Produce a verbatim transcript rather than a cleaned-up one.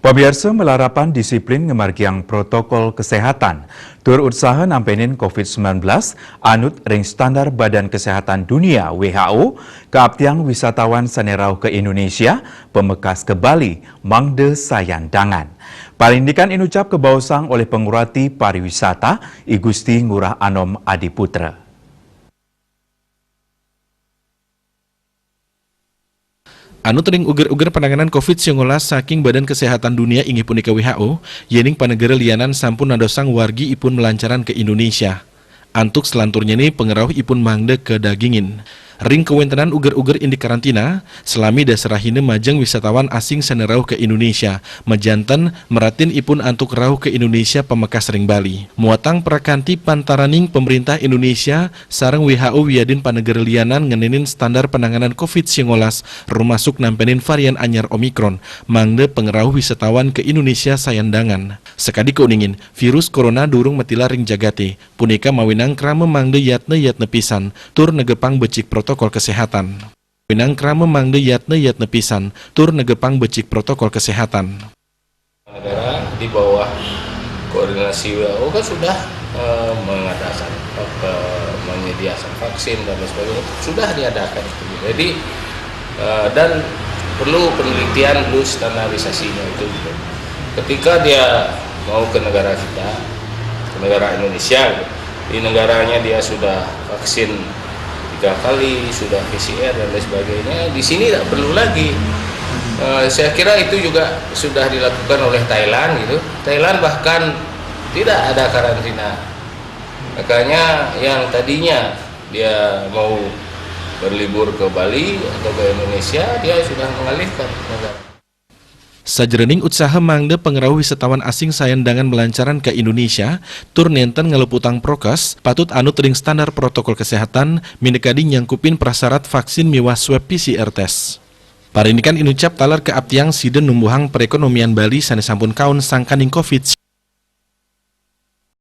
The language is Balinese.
Pamiarsa, malarapan disiplin ngamargiang protokol kesehatan tur utsaha nampenin covid sembilan belas anut ring standar Badan Kesehatan Dunia, W H O, kaaptiang wisatawan sane rauh ka Indonesia, pamekas ka Bali, mangda sayan dangan. Parindikan inucap kabaosang olih Pangurati Pariwisata, I Gusti Ngurah Anom Adiputra. Anut ring uger-uger pananganan covid sembilan belas saking Badan Kesehatan Dunia inggih punika W H O, yening panegara lianan sampun nadosang wargi ipun malancaran ka Indonesia. Antuk selanturnyane pangrauh ipun mangda kadagingin. Ring kawentenan uger-uger indik karantina, salami dasarahina majeng wisatawan asing sane rauh ka Indonesia, majanten maratin ipun antuk rauh ka Indonesia pamekas ring Bali. Muatang prakanti pantaraning pamrintah Indonesia sareng W H O wiadin panegara lianan ngenenin standar pananganan covid sembilan belas, rumasuk nampenin varian anyar Omicron, mangda pangrauh wisatawan ka Indonesia sayan dangan. Sakadi kauningin, virus corona durung matilar ring jagate, punika mawinan krama mangda yatna-yatna pisan, tur negepang becik protokol kesehatan. Mawinan krama mangda yatna-yatna pisan, tur negepang becik protokol kesehatan. Negara di bawah koordinasi W H O kan sudah eh, mengadakan eh, menyediakan vaksin dan lain sebagainya, sudah diadakan itu. Jadi eh, dan perlu penelitian, perlu standarisasinya itu gitu. Ketika dia mau ke negara kita, ke negara Indonesia gitu, di negaranya dia sudah vaksin tiga kali, sudah P C R dan lain sebagainya, di sini tidak perlu lagi. Eh, saya kira itu juga sudah dilakukan oleh Thailand gitu. Thailand bahkan tidak ada karantina. Makanya yang tadinya dia mau berlibur ke Bali atau ke Indonesia, dia sudah mengalihkan negara. Sajeroning utsaha mangda pangrauh wisatawan asing sayan dangan malancaran ka Indonesia, tur nenten ngaluputang prokes, patut anut ring standar protokol kesehatan, minakadi nyangkupin prasarat vaksin miwah swab P C R test. Parindikan inucap taler kaaptiang sida numbuhang perekonomian Bali sane sampun kaon sangkaning covid sembilan belas.